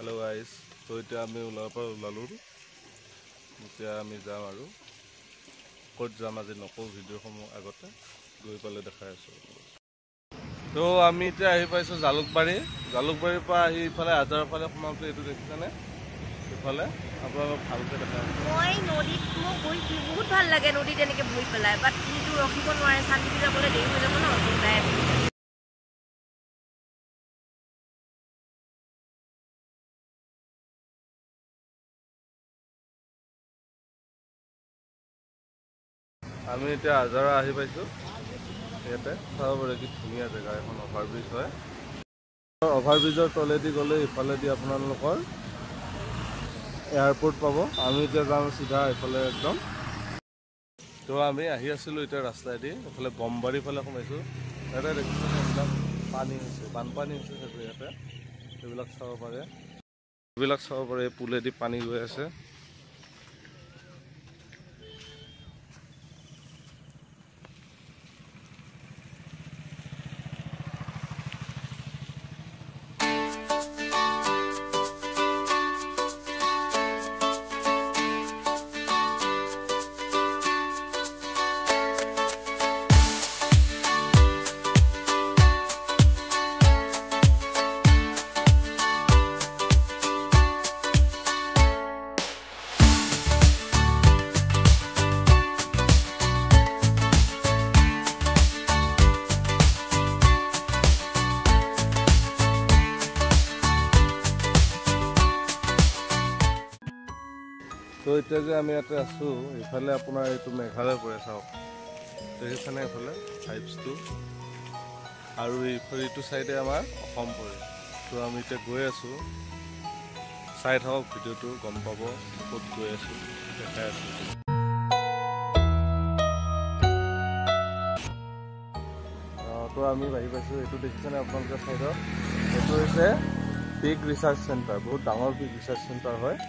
Hello' guys, তো এতিয়া আমি ওলাৰ পৰা ওলালোঁ। এতিয়া আমি যাম আৰু ক'ত যাম আজি নকওঁ, ভিডিঅ'সমূহ আগতে গৈ পালে দেখাই আছোঁ। তো আমি এতিয়া আহি পাইছোঁ জালুকবাৰী। জালুকবাৰীৰ পৰা আহি ইফালে আজাৰৰ ফালে সোমাওঁতে এইটো দেখিছেনে, ইফালে আপোনালোক ভালকৈ দেখাই আছোঁ। মই নদীত মোক গৈ বহুত ভাল লাগে, নদীত এনেকৈ বহি পেলাই, বাট কিন্তু ৰখিব নোৱাৰে, চানডুবি যাবলৈ দেৰি হৈ যাব ন, যাই আছোঁ। আমি এতিয়া আজাৰা আহি পাইছোঁ। ইয়াতে চাব পাৰে কি ধুনীয়া জেগা এখন, অভাৰব্ৰিজ হয়। অভাৰব্ৰিজৰ তলেদি গ'লে ইফালেদি আপোনালোকৰ এয়াৰপৰ্ট পাব। আমি এতিয়া যাম চিধা এইফালে একদম। তো আমি আহি আছিলোঁ এতিয়া ৰাস্তাইদি এইফালে বমবাৰীৰ ফালে সোমাইছোঁ। ইয়াতে দেখিছেনে এইবিলাক পানী হৈছে, বানপানী হৈছে চাগৈ ইয়াতে। এইবিলাক চাব পাৰে, এইবিলাক চাব পাৰে, এই পুলেদি পানী গৈ আছে। তো এতিয়া যে আমি ইয়াতে আছোঁ, ইফালে আপোনাৰ এইটো মেঘালয় পৰে, চাওক দেখিছেনে এইফালে ভাইবছটো, আৰু এইফালে এইটো চাইডে আমাৰ অসম পৰে। তো আমি এতিয়া গৈ আছোঁ, চাই থাকক ভিডিঅ'টো, গম পাব ক'ত গৈ আছোঁ, দেখাই আছোঁ। তো আমি আহি পাইছোঁ, এইটো দেখিছেনে আপোনালোকে চাইডত, এইটো হৈছে পিগ ৰিচাৰ্চ চেণ্টাৰ, বহুত ডাঙৰ পিগ ৰিচাৰ্চ চেণ্টাৰ হয়।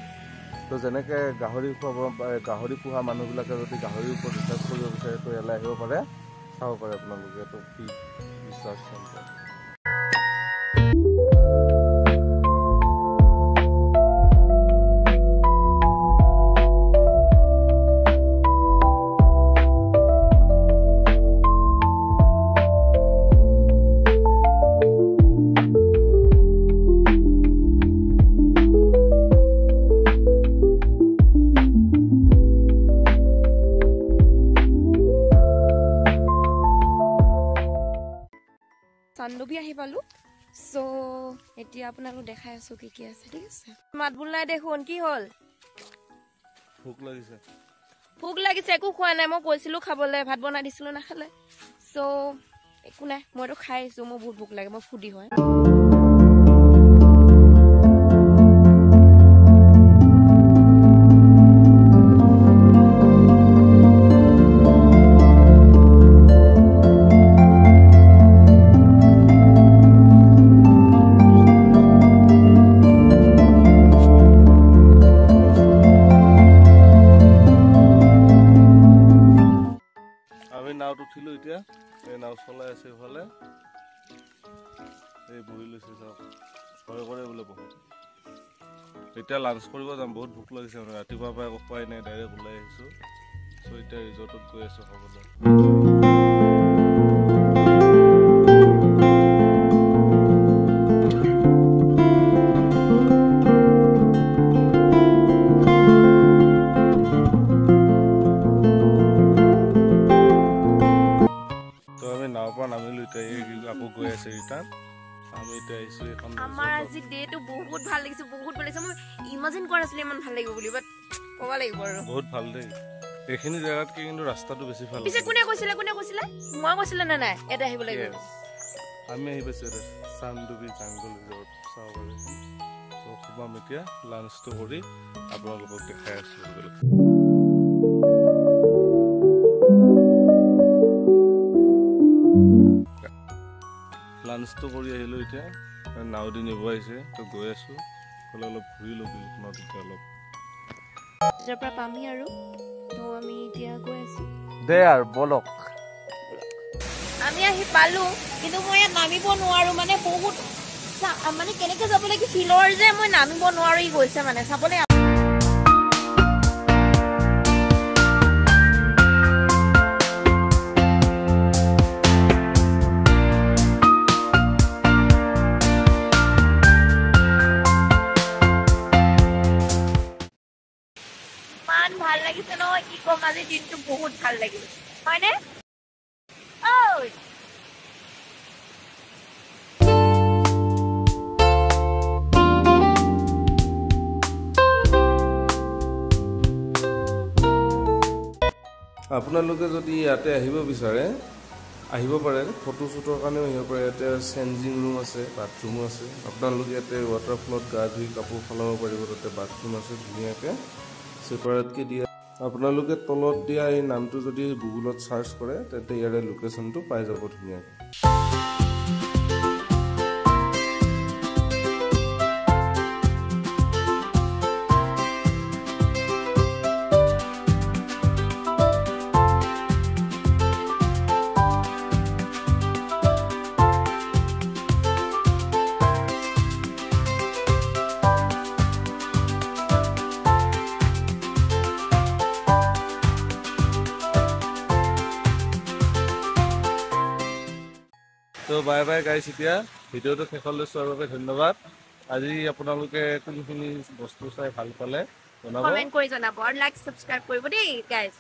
তো যেনেকৈ গাহৰি খুৱাব, গাহৰি পোহা মানুহবিলাকে যদি গাহৰিৰ ওপৰত ৰিচাৰ্চ কৰিব বিচাৰে, তো ইয়ালৈ আহিব পাৰে, চাব পাৰে আপোনালোকে। এইটো পিগ ৰিচাৰ্চ চেণ্টাৰ। চানডুবি আহি পালোঁ। চ' এতিয়া আপোনালোক দেখাই আছোঁ কি কি আছে, ঠিক আছে। মাত বোল নাই দেখোন, কি হ'ল? ভোক লাগিছে, ভোক লাগিছে, একো খোৱা নাই। মই কৈছিলোঁ খাবলৈ, ভাত বনাই দিছিলোঁ, নাখালে। চ' একো নাই, মইতো খাই আহিছোঁ, মোৰ বহুত ভোক লাগে, মই ফুডি হয়। নাওত উঠিলোঁ এতিয়া, এই নাও চলাই আছে ইফালে, এই বহি লৈছে চাওক, ভয় কৰে বোলে বহুত। এতিয়া লাঞ্চ কৰিব যাম, বহুত ভোক লাগিছে মানে, ৰাতিপুৱাৰ পৰা একো খোৱাই নাই, ডাইৰেক্ট ওলাই আহিছোঁ। চ' এতিয়া ৰিজৰ্টত গৈ আছোঁ খাবলৈ। আকৌ গৈ আছে ৰিটাৰ্ণ। আমি এতিয়া আহিছোঁ এইখন। আমাৰ আজি ডেটো বহুত ভাল লাগিছে, বহুত ভাল লাগিছে। মই ইমাজিন কৰা নাছিলোঁ ইমান ভাল লাগিব বুলি, বাট ক'ব লাগিব আৰু বহুত ভাল দেই। এইখিনি জেগাতকৈ কিন্তু ৰাস্তাটো বেছি ভাল। পিছে কোনে কৈছিলে, কোনে কৈছিলে? মই কৈছিলে নে নাই ইয়াতে আহিব লাগিব? আমি আহি পাইছোঁ ইয়াতে চানডুবি জাংগল ৰিজৰ্ট, চাব পাৰে। তো সোমাম এতিয়া, লাঞ্চটো কৰি আপোনালোকক দেখাই আছোঁ। লাঞ্চটো কৰি আহিলোঁ এতিয়া, নাও দি নিব আহিছে, তো গৈ আছোঁ। অলপ ঘূৰি ল'ব বিলখনত এতিয়া অলপ। ইয়াৰ পৰা পামহি আৰু, তো আমি এতিয়া গৈ আছোঁ। দে আৰু বলক। আমি আহি পালোঁ, কিন্তু মই ইয়াত নামিব নোৱাৰোঁ, মানে বহুত মানে কেনেকৈ যাব লাগে শিলৰ যে মই নামিব নোৱাৰি গৈছে মানে চাবলৈ। ইমান ভাল লাগিছে নহয়, কি ক'ম, আজি দিনটো বহুত ভাল লাগিল, হয়নে? ঐ আপোনালোকে যদি ইয়াতে আহিব বিচাৰে আহিব পাৰে, ফটো শ্বুটৰ কাৰণেও আহিব পাৰে। ইয়াতে চেঞ্জিং ৰুম আছে, বাথৰুমো আছে। আপোনালোকে ইয়াতে ৱাটাৰফলত গা ধুই কাপোৰ সলাব পাৰিব, তাতে বাথৰুম আছে ধুনীয়াকৈ ছেপাৰেটকৈ দিয়া। আপোনালোকে তলত দিয়া এই নামটো যদি গুগলত চাৰ্চ কৰে তেন্তে ইয়াৰে লোকেশ্যনটো পাই যাব ধুনীয়াকৈ। তো বাই বাই গাইছ, এতিয়া ভিডিঅ'টো শেষলৈ চোৱাৰ বাবে ধন্যবাদ। আজি আপোনালোকে কোনখিনি বস্তু চাই ভাল পালে জনাব, কমেণ্ট কৰি জনাব আৰু লাইক সাবস্ক্ৰাইব কৰিব দেই গাইছ।